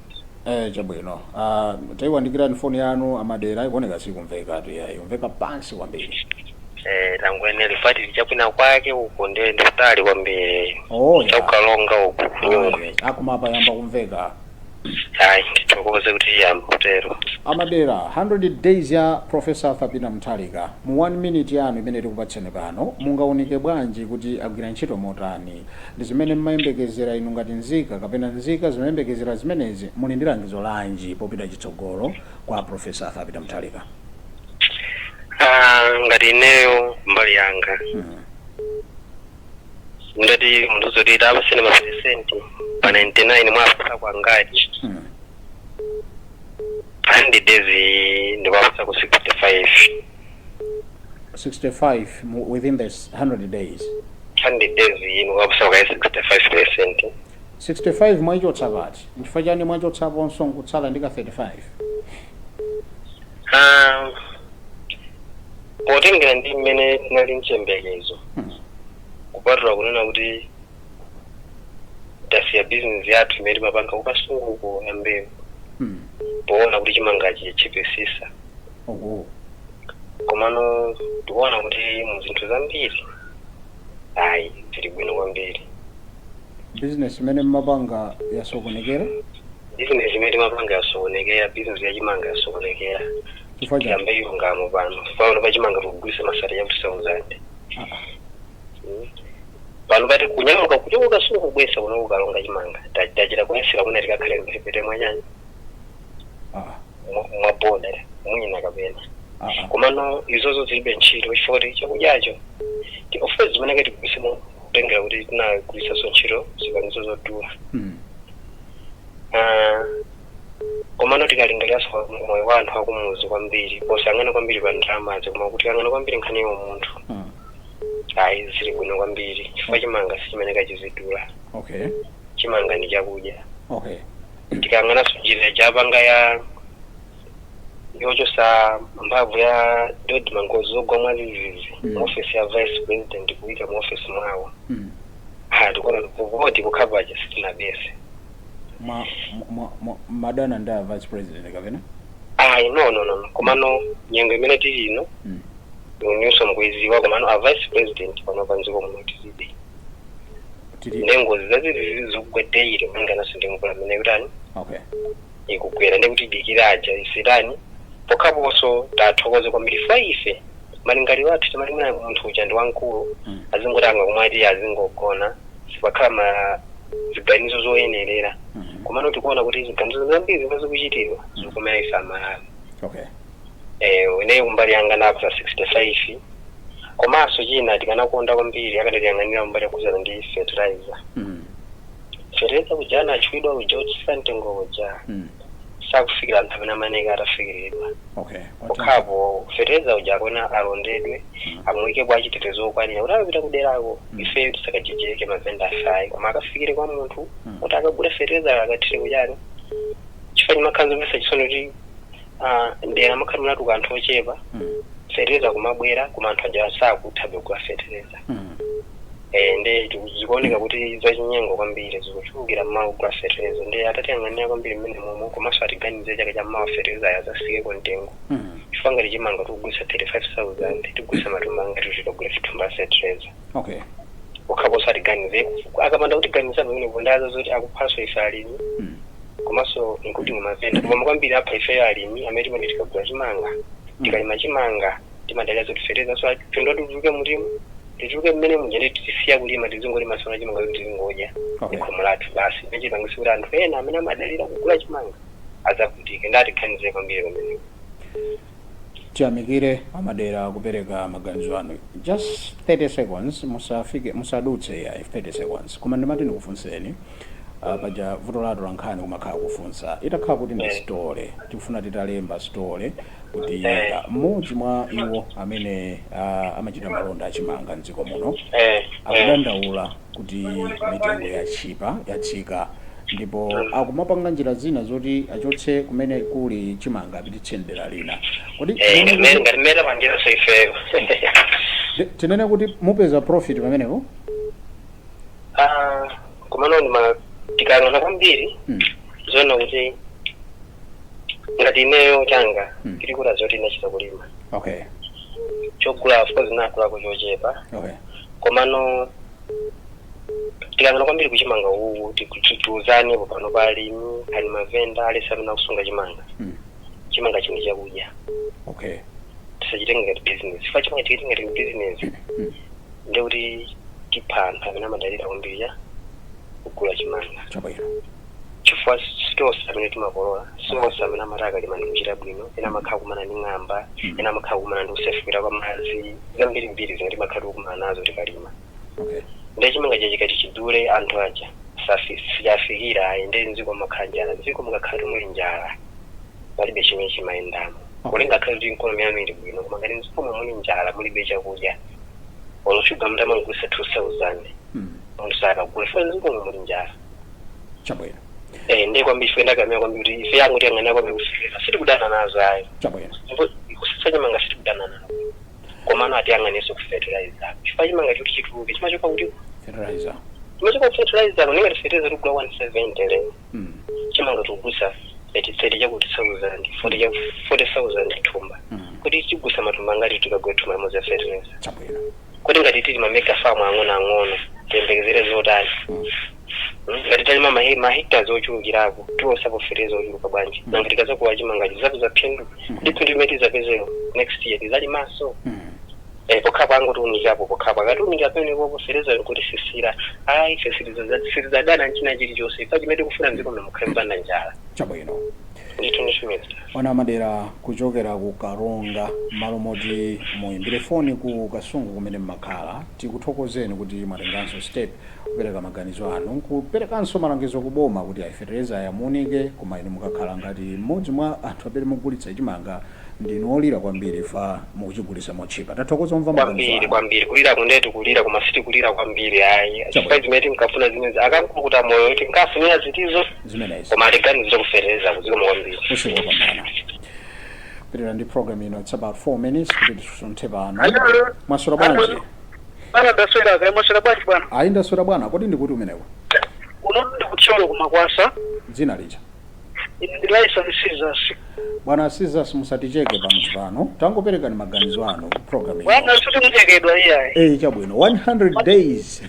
Chabwino. Tayiwandikirani foni yanu, amadera, ikuoneka sikumveka tu, yayi, kumveka pansi kwambiri. Tangwene lifati chakwina kwake uko ndiye ndikutali kwambiri. Oh, ya. Chakukalonga uku kunyungwe. Ah, yes. Akoma apa yamba kumveka. Ayi, ndithokoze kuti yamba kutero. Amadera, 100 days ya Professor Arthur Peter Mutharika, mu 1 minute yanu imene tikupatseni pano, mungaunike bwanji kuti agwira ntchito motani? Ndi zimene mmayembekezera inu ngati nzika, kapena nzika zimayembekezera zimenezi? Muli ndi langizo lanji popita chitsogolo kwa Professor Arthur Peter Mutharika? Ah, ngati ineyo mbali yanga, ndati munthu zoti tapasene maperesenti pa 99 mwapasa kwangati, 100 days ndikuwapasa ku 65. 65 within this 100 days? 100 days ndikuwapasa kwa 65%. 65 mwaichotsa pati? Nchifukwa chani mwachotsaponso nkutsala ndi ka 35? Ah, potengera ndi mmene tinali mchembekezo, kupatula kunena kuti tasiya business yathu imene timapanga kukasunguko ya mbewu, poona kuti chimangachi chipesisa, komano tikuona kuti mu zinthu zambiri ayi, zili bwino kwambiri. Business imene mmapanga yasokonekera? Business imene timapanga yasokonekera, business yachimanga yasokonekera. Chifukwa chani? Tiyambe chilungamo pano, pano pachimanga tikugulisa masati ya 2000. Pano pati kunyamuka kuchoka Kasungu kubwesa kuno kukalonga chimanga, tachita kuyesera kuna tikakhale mphepete mwa nyanja, mwa boda mwina kapena. Komano izozo zilibe ntchito chifukwa kuti chakudyacho of course zimeneke tigulise mu Kutengera kuti tinagwiritsanso ntchito zipangizo zodula. Komano tikalingaliraso moyo wa anthu akumuzi kwambiri, posayang'ana kwambiri pa ndalamazi, koma kuti kang'ana kwambiri nkhani ya umunthu, ayi, zili bwino kwambiri, chifukwa chimanga sichimeneka chizidula. Chimanga ndi chakudya. Tikayang'ananso njira chapanga ya yochosa mphamvu ya DoDMA, ngozi zogwa mwazizizi, mu office ya vice president, kuyika mu office mwawo, ha, tikuona kuvoti kukhapacha sitinabese. Mwa madana ndi a vice president kapena? Ayi, no, komano nyengo imene tili ino, nonso mukuiziwa, komano a vice president pano pa mdziko muno tilibe. Tili. Nengozi zazizizi zikugwa daily, malinganaso ndi mvula imene kutani ikugwera, ndikuti dikiraja isirani pokhaponso. Tathokoze kwambiri fa ife malingaliro athu timalimuna munthu uja ndi wamkulu, azingoti angakumati azingogona, sipakhala ma ziganizo zoyenerera. Komano tikuona kuti ziganizo zambiri zimene zikuchitidwa zikumera ife Amalawi. Ineyo kumbali yanga napasa 65. Komanso china tikanakonda kwambiri akadatiyang'anira mbali yakuzana ndi fertilizer. Fertilizer kuja anatchulidwa kuja, utsika mtengo kuja, sakufikira anthu amene amaneka atafikiridwa. Pokhapo fertilizer uja akona alondedwe, amuyike kwa chitetezo okwanira kuti akapita kuderako, ife tisakajijeke mavenda afayi, koma akafikire kwa munthu kuti akagule fertilizer, akathire kuchani, chifukwa chimakhala zomvetsa chisoni kuti dera makhala munatuka anthu ochepa, fertilizer kumabwera, koma anthu aja sakutha kugula fertilizer. Nde zikuoneka kuti zachinyengo kwambiri zikuchulukira mmawa kugula fertilizer. Nde atatiyang'anira kwambiri mmene momwe, komanso atiganize chaka cha mmawa fertilizer azasike mtengo, chifukwa ngati chimanga tikugulisa 35,000, tigulisa matumba ngati tikagula thumba la fertilizer? Ukhaponso atiganize. Akapanda kutiganiza pamene kundaza zoti akuphanso ife alimi, komanso including mavenda, koma kwambiri apha ifeyo alimi amene timati tikagula chimanga, tikalima chimanga, timadalira zoti fertilizer, so phindu tituluke mutimu, tituluke mmene muja, ndi tisiya kulima, tizingolima sona chimanga kuti tizingodya khomo lathu basi. Nechipangisa kuti anthu ena amene amadalira kugula chimanga adzavutike. Ndatiganize kwambiri pamenepo. Tiyamikire amadera kupereka maganizo anu. Just 30 seconds, musafike, musadutse ya 30 seconds. Koma ndimati ndikufunseni, paja vuto lathu la nkhani kumakhala kufunsa. Itakhala kuti ndi story, tikufuna titalemba story kuti mmodzi mwa iwo amene amachita malonda achimanga mdziko muno akudandaula kuti mitengo yachipa, yatsika, ndipo akumapanga njira zina zoti achotse kumene kuli chimanga apititse mdera lina. Kodi tinene ngati mmene tapangiranso ifeyo? Tinene kuti mupeza profit pamenepo? Ah, komano ndima tikayang'ana kwambiri, zoona kuti ngati ineyo changa tili zoti inachita kulima, chogula of course nakulako chochepa, komano tikayang'ana kwambiri kuchimanga uku, tiuzanepo pano pa alimi ali mavenda alesi amene akusunga chimanga, chimanga chini chakudya, tisachitenge ngati business, chifukwa chimanga tikachitenga ngati business, ndekuti tipha anthu amene amadalira kwambiri ya kugula chimanga, chifukwa sitonse amene timakolola, sitonse amene amati akalima ndi kuchita bwino. Ena amakhala kumana ndi ng'amba, ena amakhala kumana ndi kusefukira kwa madzi, zambirimbiri zimene timakhala tikumana nazo tikalima. Ndiye chimanga chachikati chidule, anthu aja sichafikira ayi, ndi mdziko makhala njala. Mdziko mukakhala muli njala, palibe chimene chimayendamo. Kulenga khale kuti economy yanu ili bwino, koma ngati mdziko muli njala, mulibe chakudya, olo shuga mutamangulisa 2000, munthu sakagula, chifukwa mdziko muli njala. Ndiye kwambiri ife ndakamira kwambiri kuti ife yangu tiyang'anira kwambiri kufikira sitikudana nazo ayi. Ndipo kusitsa chimanga sitikudana nazo, komano atiyang'aniso ku fertilizer, chifukwa chimanga choti chituluke chimachoka kuti? Fertilizer. Chimachoka ku fertilizer. Ninga fertilizer tikugula 170 lero, chimanga tikugulisa 30 chakuti 1000, 40 cha 40,000 thumba. Kuti chigusa matumba ngati tikagula thumba limodzi ya fertilizer? Kuti ngati tili ma mega farm ang'ono ang'ono, tiyembekezere zotani? Ngati talima ma hectares ochulukirako, tiwosapo fertilizer ochuluka bwanji? Nanga tikazakula chimanga chizapeza phindu? Kuti phindu limene tizapezero next year tizalimanso? Pokhapo angotiunikirapo, pokhapo akatiunikira pamenepopo fetereza nkutisisira, ayi, ife sitizadana nchina chilichonse. Ife chimene tikufuna mdziko muno mukhale mpanda njala. Chabwino. Ndithu ndithu. Ona Madera kuchokera ku Karonga, malo moti muyimbire foni ku Kasungu kumene mmakhala, tikuthokozeni kuti mwatenganso step kupereka maganizo anu, kuperekanso malangizo kuboma kuti ayi, fetereza yamunike. Koma inu mukakhala ngati mmodzi mwa anthu amene mugulitsa chimanga, ndinu olira kwambiri fa mukuchigulitsa motchipa. Tathokoza kumva maganizo Kwambiri. anu. Kwambiri kulira kundetu, kulira koma sitikulira kwambiri, ayi, chifukwa zimene tinkafuna zimene akankukuta moyo tinkafunira zitizo. Zimenezi. Koma atiganize kufetereza kuzikoma kwambiri. Usiku wopambana. Pitirira ndi program ino. It's about 4 minutes kuti tisunthe pano. Mwaswera bwanji? Bwana, ndaswera kaya, mwaswera bwanji bwana? Ayi, ndaswera bwana. Kodi ndikuti umeneko? Uno ndikuthyolo kumakwasa. Dzina lija? Ine ndi Lyson Scissors. Bwana Scissors, musaticheke pamudzi pano, tangoperekani maganizo anu ku program ino. Bwana, suti muchekedwa iyayi. Eh, chabwino. 100 days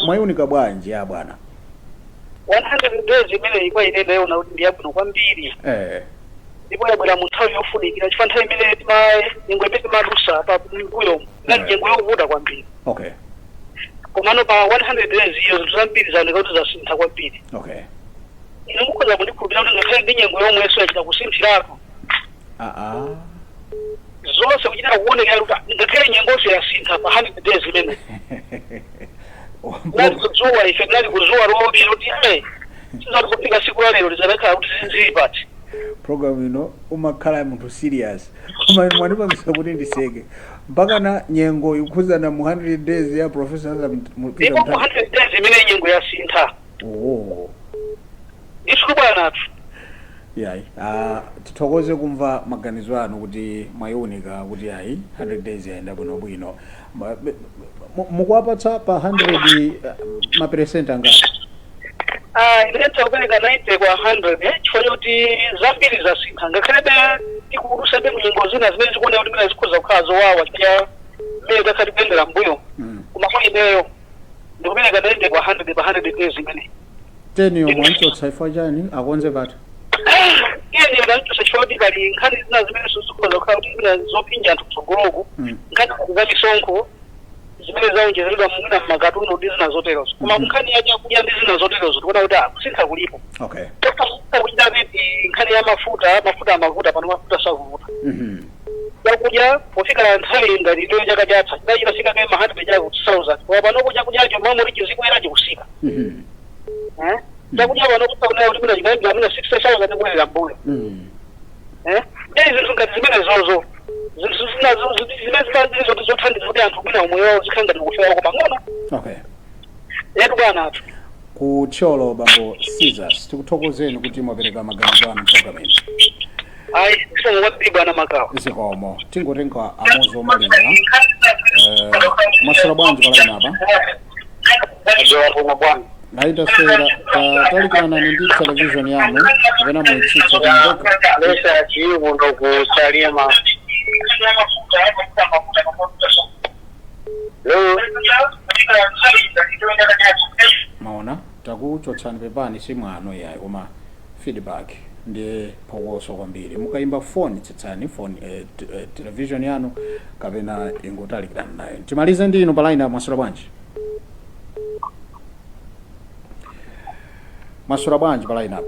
mwayunika bwanji ya bwana? 100 days imene kwa ine ndayiona kuti ndi yabwino kwambiri ndipo yabwera mu nthawi yofunikira, chifukwa nthawi imene tima nyengo imene timadusa pa mbuyo inali nyengo yovuta kwambiri. Komano pa 100 days iyo zinthu zambiri zaoneka kuti zasintha kwambiri. Inu mukhoza kundikhulupirira kuti ngakhale ndi nyengo yomwenso yachita kusinthirako. Zonse kuchita kuonekera kuti ngakhale nyengonso yasintha pa 100 days imene tinali kudzuwa. Ife tinali kudzuwa loopsa kuti sizati kufika siku la lero lizadakhala kuti zili pati. Program ino umakhala munthu serious, koma inu mwandipangisa kuti ndiseke mpaka na nyengo ikukhuzana mu 100 days ya Professor Peter Ndipo mu Mutharika. 100 days imene nyengo yasintha. Ndithu bwanatu. Yayi, tithokoze kumva maganizo anu kuti mwayiunika kuti ayi, 100 days yayenda bwinobwino. Mukuwapatsa pa 100 maperesenti angati? Ah, ine ndikupereka 90 kwa 100, chifukwa choti zambiri zasintha, ngakhalebe tikudusabe munyengo zina zimene zikuoneka kuti mwina zikhoza kukhala zowawa chifukwa mmene takhala tikuyendera mbuyo. Koma kwa ineyo ndikupereka 90 kwa 100 pa 100 days imene. 10 yomwe mwanchotsa ifwa chani? Akonze pati? Iyeni ndachotsa chifukwa kuti pali nkhani zina zimene zikhoza kukhala kuti mwina zophinja anthu kutsogoloku, nkhani za misonkho zimene zaonjezeredwa mwina mmakatundu ndi zina zoterozo. Koma nkhani ya chakudya ndi zina zoterozo tikuona kuti kusintha kulipo. Kuchitabe nkhani ya mafuta, mafuta amavuta, pano mafuta sakuvuta. Chakudya pofika nthawi ngati ino chaka chatha chidachita kale ma 100 chaku 1000, koma panopo chakudyacho mamoti chizikwera chikusika. Eh? Chakudya pano kusakunena kuti mwina chimayambira mwina 60,000 kubwerera mbuyo. Eh? Ndi zinthu ngati zimene zozo, zinthu zinazo zimene zimene zoti zothandiza kuti anthu mwina umoyo wawo zikhala ngati kufewako pang'ono. Yetu bwana athu. Ku Thyolo, bambo Caesars, tikuthokozeni kuti mwapereka maganizo anu program ino. Ayi, zikomo kwambiri bwana Makawa. Zikomo. Tingotenga amodzi omaliza. Mwaswera bwanji pa line apa? Kuno bwana. Ayitaswera. Talikirana ndi television yanu kapena muitsitse kumveka. Lesa chiyi kuno ku Salima. Hello. Maona takuchotsani, pepani, si mwano yayi, koma feedback ndi phokoso kwambiri. Mukayimba phone tsitsani phone, television yanu kapena ingotalikirana nayo. Timalize ndi inu pa line. Mwaswera bwanji? Mwaswera bwanji pa line apo?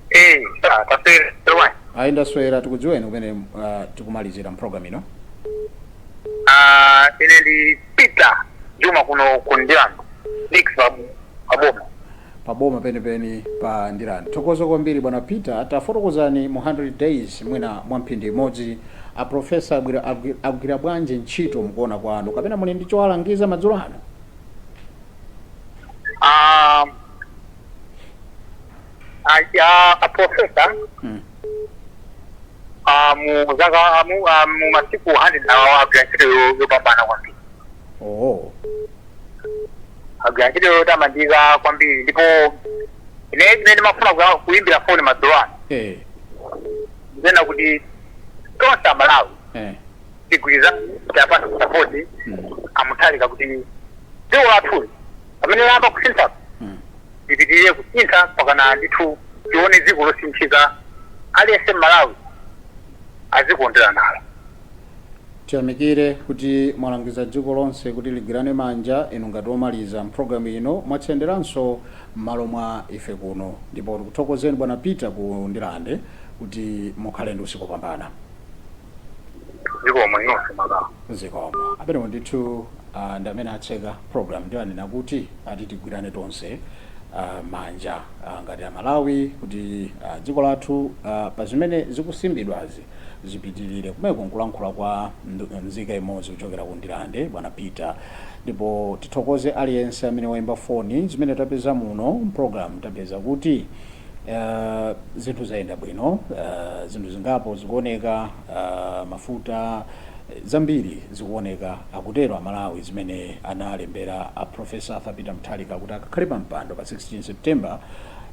Eh, taswera bwanji? Ayi, ndaswera. Tikudziweni kumene tikumalizira mpulogalamu ino. Ah, ine ndi Peter Juma kuno ku Ndirande. Nix paboma. Paboma penipeni pa Ndirande. Thokozo kwambiri bwana Peter. Tafotokozani mu 100 days, mwina mwa mphindi imodzi, a professor agwira bwanji ntchito mukuona kwanu, kapena muli ndi chowalangiza madzulo ano? Ah, a professor mu zaka mu masiku 100 awa agwira ntchito yopambana kwambiri. Agwira ntchito yotamandika kwambiri, ndipo ine chimene ndimafuna kuyimbira foni madzulo ano ndikuona kuti tonse Amalawi tigwirizane tiapase support aMutharika kuti dziko lathuli pamene layamba kusintha lipitirire kusintha mpakana ndithu tione dziko losinthika, aliyense Mmalawi azikondera nalo. Tiyamikire kuti mwalangiza dziko lonse kuti ligwirane manja. Inu ngati omaliza mpulogalamu ino mwatsenderanso m'malo mwa ife kuno, ndipo tikuthokozeni, bwana Peter ku Ndilande, kuti mukhale ndi usiku wopambana. Zikomo inonse makawa. Zikomo. Amenewo ndithu ndi amene atseka program, ndiwo anena kuti ati tigwirane tonse manja ngati Amalawi kuti dziko lathu pa zimene zikusimbidwazi zipitirire. Kumeko nkulankhula kwa nzika imodzi kuchokera ku Ndilande, bwana Peter. Ndipo tithokoze aliyense amene wayimba foni. Zimene tapeza muno program, tapeza kuti zinthu zayenda bwino, zinthu zingapo zikuoneka, mafuta, zambiri zikuoneka, akutero Amalawi, zimene analembera a Professor Arthur Peter Mutharika kuti akakhale pa mpando pa 16 September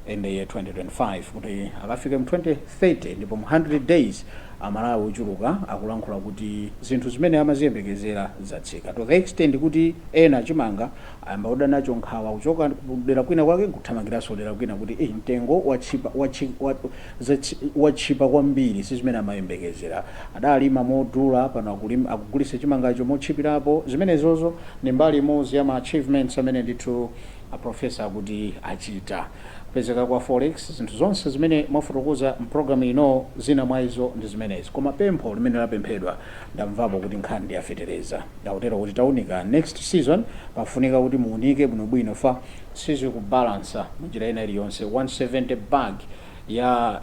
in the year 2025, kuti akafike mu 2030 ndipo mu 100 days. Amalawi ochuluka akulankhula kuti zinthu zimene amaziyembekezera zatsika to the extent kuti ena chimanga ayamba kuda nacho nkhawa, kuchoka kudera kwina kwake nkuthamangiranso dera kwina, kuti mtengo watchipa, watchipa kwambiri, si zimene amayembekezera. Adalima modula, pano akugulitsa chimangacho motchipirapo. Zimenezozo ndi mbali imodzi ya ma achievements amene ndithu a professor akuti achita. Kupezeka kwa forex, zinthu zonse zimene mwafotokoza mpulogalamu ino, zina mwa izo ndi zimenezi. Koma pempho limene lapemphedwa, ndamvapo kuti nkhani ndi yafetereza. Ndakutero kuti taunika next season, pafunika kuti muunike bwinobwino, fa sizikubalansa munjira ina iliyonse, 170 bag ya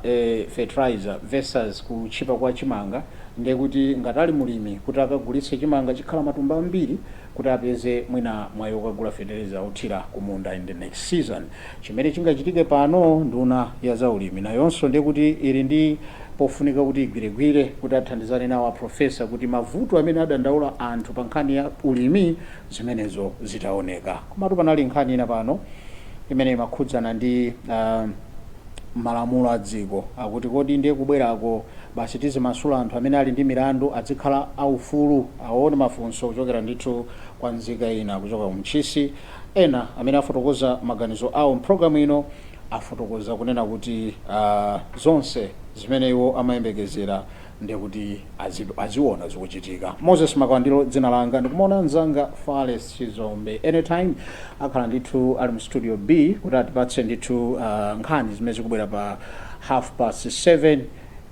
fertilizer versus kutchipa kwa chimanga. Ndiye kuti ngati ali mulimi, kuti akagulitse chimanga chikhala matumba ambiri kuti apeze mwina mwayi wokagula fetereza othira kumunda in the next season. Chimene chingachitike pano, nduna ya zaulimi nayonso ndiye kuti ili ndi pofunika kuti igwiregwire kuti athandizane nawo a professor kuti mavuto amene adandaula anthu pa nkhani ya ulimi, zimenezo zitaoneka. Komatu panali nkhani ina pano imene imakhudzana ndi malamulo a dziko, akuti kodi ndiye kubwerako basi tizimasula anthu amene ali ndi milandu, adzikhala aufulu? Aone mafunso kuchokera ndithu kwa nzika ina kuchoka kumchisi. Ena amene afotokoza maganizo awo mpulogalamu ino afotokoza kunena kuti zonse zimene iwo amayembekezera ndiye kuti aziona zikuchitika. Moses Makawandilo dzina langa, ndikumaona mzanga Fales Chizombe anytime akhala ndithu ali mu studio B kuti atipatse ndithu nkhani zimene zikubwera pa 7:30.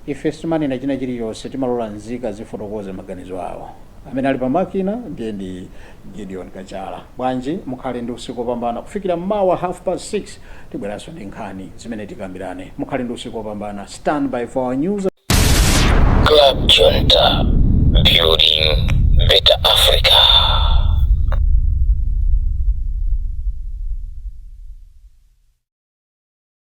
Ife sitimanena china chilichonse, timalola nzika zifotokoze maganizo awo. Amene ali pamakina ndiye ndi Gideon Kachala. Bwanji mukhale ndi usiku wopambana kufikira mawa 6:30, tibweranso ndi nkhani zimene tikambirane. Mukhale ndi usiku wopambana. Stand by for our news. Club Junta, building better Africa.